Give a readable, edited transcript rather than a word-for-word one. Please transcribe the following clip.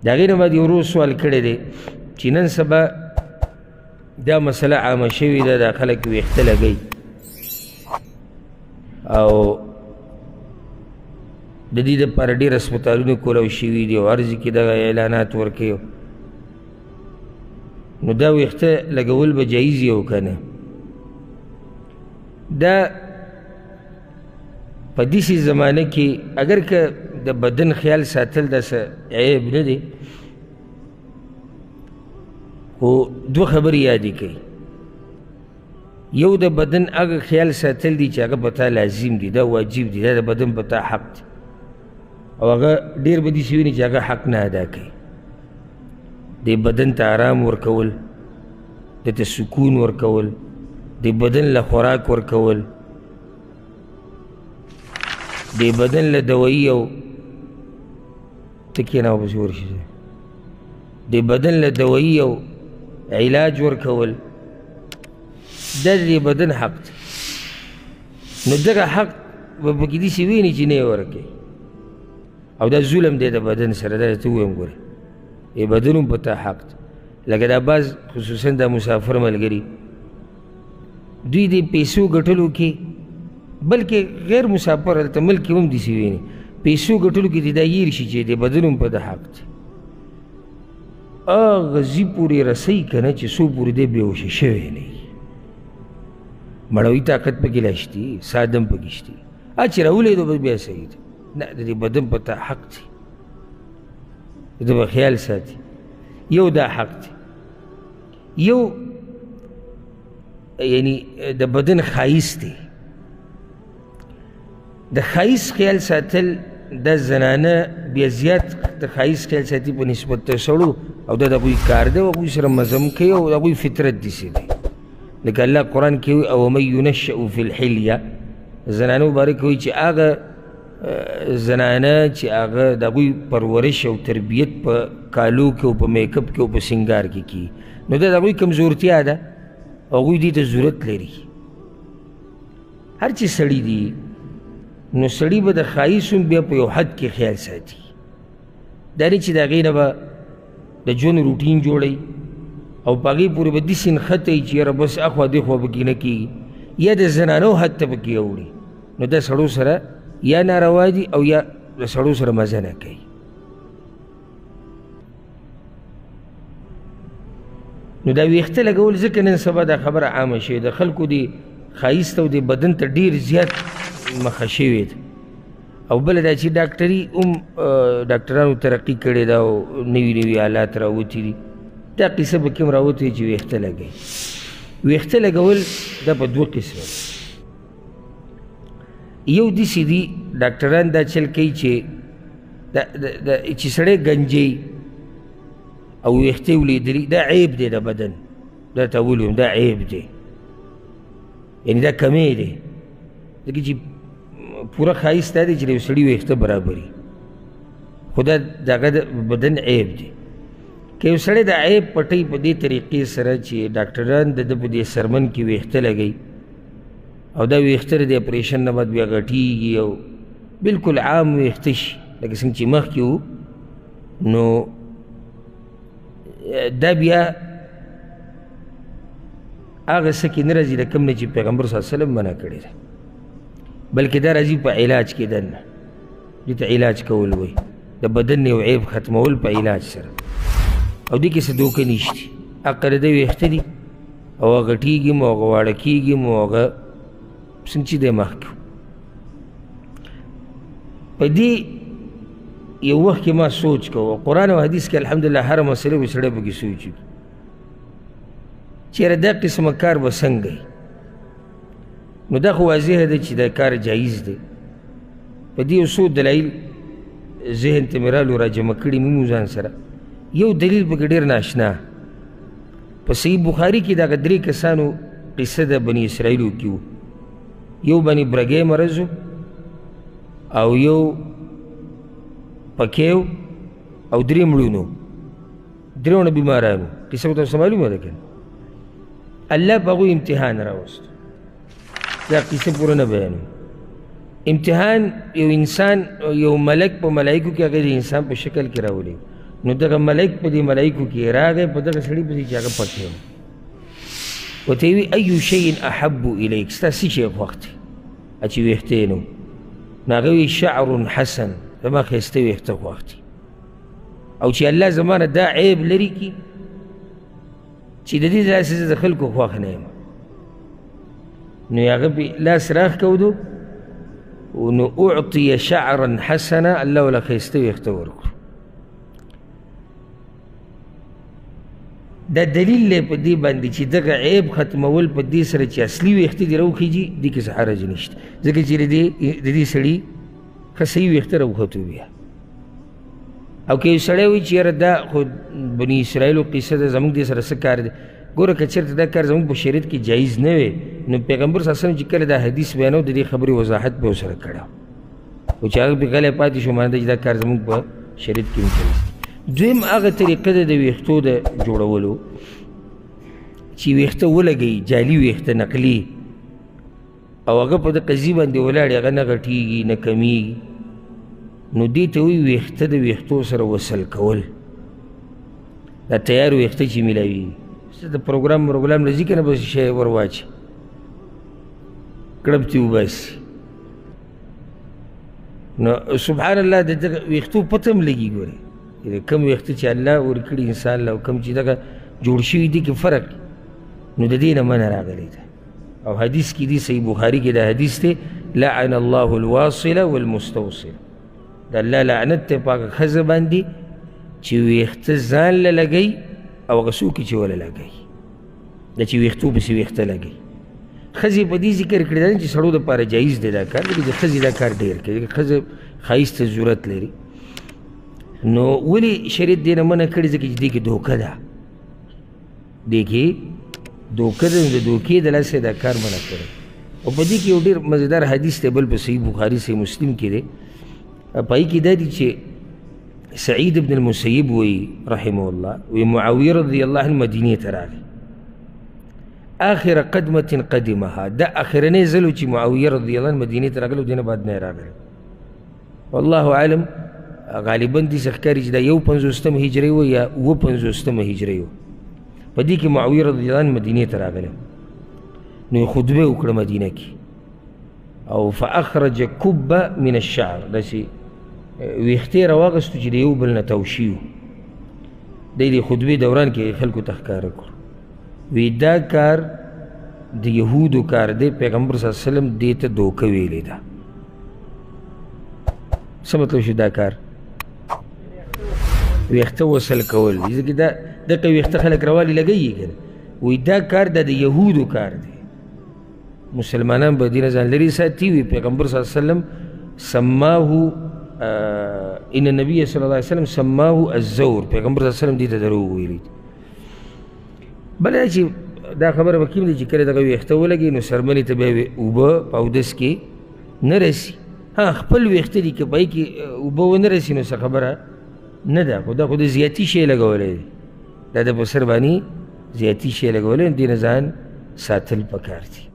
د هغې نه بعد یو ورور سوال کړی دی چې نن سبا دا مسله عامه شوې ده، دا خلک ویښته لګوي او د دې دپاره ډېر هسپتالونه کولاو شوي دي او هر ځای کې دغه اعلانات ورکوي. نو دا ویښته لګول به جایز وي او که نه؟ دا په داسې زمانه کې اگر که د بدن خیال ساتل داسې عیب نه دی، خو دوه خبرې یادې کوي. یو د بدن هغه خیال ساتل دي چې هغه په تا لازم دي، دا واجب دي، دا د بدن په تا حق دی، او هغه ډېر به داسې ویني چې هغه حق نه ادا کوي. د بدن ته آرام ورکول، د ته سکون ورکول، د بدن له خوراک ورکول، د بدن له دوایي او ته کښېنه ورپسې ورشي، د بدن له دوایي او علاج ورکول، دا د بدن حق دی. نو دغه حق به پکې داسې ویني چې نه یې ورکوي، او دا ظلم دی د بدن سره. دا ته ووایم ګورې د بدن هم په تا حق دی. لکه دا بعض خصوصا دا مسافر ملګري دوی د پیسو ګټلو کې، بلکې غیر مسافر هلته ملک کې هم داسې ویني، پیسو ګټلو کې دې دا هېر شي چې د بدن هم په ده حق دی. هغه ځي پورې رسوي که نه چې څو پورې دی بېهوښه شوی نه وي، مړوي طاقت پکې لا شتي، ساده هم پکې شتي، چې راولېدو بس بیا صحیح دی. نه، د دې بدن په تا حق دی، د ده به خیال ساتي. یو دا حق دی، یو یعنی د بدن ښایست دی. د ښایست خیال ساتل دا زنانه بیا زیات د ښایست خیال ساتي په نسبت ته سړو، او دا د هغوی کار دی او هغوی سره مزم کوي او د هغوی فطرت داسې دی. لکه الله قرآن کې وایي او من ینشأ فی الحلیه، زنانه مبارک وایي چې هغه زنانه چې هغه د هغوی پرورش او تربیت په کالو کې او په میکپ کې او په سینګار کې کیږي، نو دا د هغوی کمزورتیا ده، هغوی دې ته ضرورت لري. هر چې سړي دي نو سړي به د ښایست هم بیا په یو حد کې خیال ساتي، دا نه چې د هغې نه به د ژوند روټین جوړوي او په هغې پورې به داسې نښته وي چې یاره بس اخوا دېخوا پکې نه کېږي، یا د زنانو حد ته پکې اوړي، نو دا سړو سره یا ناروا دي او یا د سړو سره مزه نه کوي. نو دا ویښته لګول ځکه نن سبا دا خبره عامه شوې ده، خلکو دې ښایست او دې بدن ته ډېر زیات مخه شوې ده. او بله دا چې ډاکټري هم ډاکټرانو ترقي کړې ده او نوي نوي آلات راوتي دي، دا قصه پکې هم راوتې چې ویښته لګوي. ویښته لګول دا په دوه قسمه ده. یو داسې دي ډاکټران دا چل کوي چې چې سړی ګنجی او ویښته یې ولیدلي، دا عیب دی د بدن، دا ته ولیم دا عیب دی، یعنې دا کمی دی، ځکه چې پوره ښایست دا دی چې د یو سړي ویښته برابري، خو دا دغه د بدن عیب دی. که یو سړی د عیب پټوي په دې طریقې سره چې ډاکټران د ده په دې سرمن کې ویښته لګوي او دا ویښته د اپریشن نه بعد بیا غټېږي او بالکل عام ویښته شي لکه څنګه چې مخکې و، نو دا بیا هغه څه کې نه راځي د کوم نه چې پیغمبر صلی الله علیه وسلم منع کړې ده، بلکې دا راځي په علاج کې دننه. دې ته علاج کول وایي، د بدن یو عیب ختمول په علاج سره، او دې کې څه دوکه نشتي. عقل د ویښته دي او هغه غټېږي هم او هغه واړه کېږي هم او هغه څنګه چې دی مخکې. په دې یو وخت کې ما سوچ کوه، قرآن او حدیث کې الحمدلله هره مسله به سړی پکې سوچ وکړي چېرې دا قسمه کار به څنګه وي. نو دا خو واضحه ده چې دا کار جایز دی. په دې یو څو دلایل ذهن ته مې رالو راجمع کړي مې ځان سره. یو دلیل پکې ډېر ناشنا، په صحیح بخاري کې دغه درې کسانو قصه د بني اسرائیلو کې وو. یو باندې برګی مرض او یو پکې او درې مړونو، درېونه بیمارانو. قصه خو تاسو معلومه ده که نه؟ الله په هغوی امتحان راوست. دا قصه پوره نه بیانوم. امتحان یو انسان، یو ملک په ملایکو کې هغه د انسان په شکل کې راولي. نو دغه ملائک په دې ملائکو کې راغی په دغه سړي پسې چې هغه پکې و، ورته یې وي ایو شیء احب الیک، ستا څه شی خوښ دی چې ویښته یې نه و؟ نو هغه وي شعر حسن، زما ښایسته ویښته خوښ دي، او چې الله زما نه دا عیب لرې کړي چې د دې داسې زه د خلکو خوښ نه یم. نو هغه پې لاس راښکودو، نو اعطي شعرا حسنا، الله وله ښایسته ویښته ورکړو. دا دلیل دی په دې باندې چې دغه عیب ختمول په دې سره چې اصلي ویښته دې راوخیږي، دې کې څه حرج نشته، ځکه چې د دې سړي ښه صحیح ویښته راوختو بیا. او که یو سړی وایي چې یاره دا خو بني اسرائیلو قصه ده، زموږ دې سره څه کار دی، ګوره که چېرته دا کار زموږ په شریعت کې جایز نه وي، نو پیغمبر صلی الله علیه وسلم چې کله دا حدیث بیانو د دې خبرې وضاحت به ورسره کړی او چې هغه پرې غلی پاتې شو، معنی دا چې دا کار زموږ په شریعت کې هم جایز دی. دویم هغه طریقه ده د ویښتو د جوړولو چې ویښته ولګوي، جعلي ویښته نقلي، او هغه په د قضیې باندې ولاړ، هغه نه غټېږي نه کمیږي، نو دې ته وایي ویښته د ویښتو سره وصل کول. دا تیار ویښته چې میلاویږي، څه د پروګرام پروګرام راځي که نه، بس شی ور واچي کړپ ترې وباسي. نو سبحان الله د دغه ویښتو پته هم لګي. ګورې کوم ویښته چې الله ورکړي انسان له او کوم چې دغه جوړ شوي دي کې فرق، نو د دې نه منع راغلی ده. او حدیث کې دي، صحیح بخاري کې دا حدیث دی، لعن الله الواصل والمستوصل، د الله لعنت دی په هغه ښځه باندې چې ویښته ځان له لګوي او هغه څوک چې وله لګوي، دا چې ویښتو پسې ویښته لګوي. ښځې په دې ذکر کړې ده چې سړو دپاره جایز دی دا کار، ځکه چې ښځې دا کار ډېر کوي، ښځه ښایست ته ضرورت لري. نو ولې شریعت دې نه منع کړې؟ ځکه چې دې کې دوکه ده، دې کې دوکه ده، نو د دوکې د لاسه دا کار منع کړی. او په دې کې یو ډېر مزیدار حدیث دی، بل په صحیح بخاري صحیح مسلم کې دی، په هغې کې دا دي چې سعید بن المسیب وایي رحمه الله، وایي معاویه رضی الله عنه مدینې ته راغی، آخر قدمة قدمها، دا آخرنی ځل و چې معاویه رضی الله عنه مدینې ته راغلی، دې نه بعد نه راغلی. والله اعلم، غالبا داسې ښکاري چې دا 51 هجري و یا 57 هجري و. په دې کې معاویه رضی الله عنه مدینې ته راغلی، نو یې خطبه وکړه مدینه کې، او فاخرج کب من الشعر، داسې ویښتې راواغستو چې د یو بل نه تاو شوي وو. دی د خطبې دوران کې خلکو ته ښکاره کړو، وی دا کار د یهودو کار دی، پیغمبر صلی الله علیه وسلم دې ته دوکه ویلې ده. څه مطلب شو دا کار؟ ویښته وصل کول، ځکه دا دغه ویښته خلک روالي لګوي که نه، وایي دا کار دا د یهودو کار دی، مسلمانان به دې نه ځان لرې ساتي. وایي پیغمبر صلی الله علیه وسلم سماه، ان النبي صلی الله علیه وسلم سماه الزور، پیغمبر صلی الله علیه وسلم دې ته دروغ ویلي دي. بله دا چې دا خبره به کوم دی چې کله دغه ویښته ولګوي نو څرمنې ته بیا اوبه په اودس کې نه رسي. ها خپل ویښته دي که په هغې کې اوبه ونه رسي نو څه خبره نه ده، خو دا خو د زیاتي شی لګولی دی، دا د په سر باندې زیاتي شی لګولی، دې نه ځان ساتل پکار دي.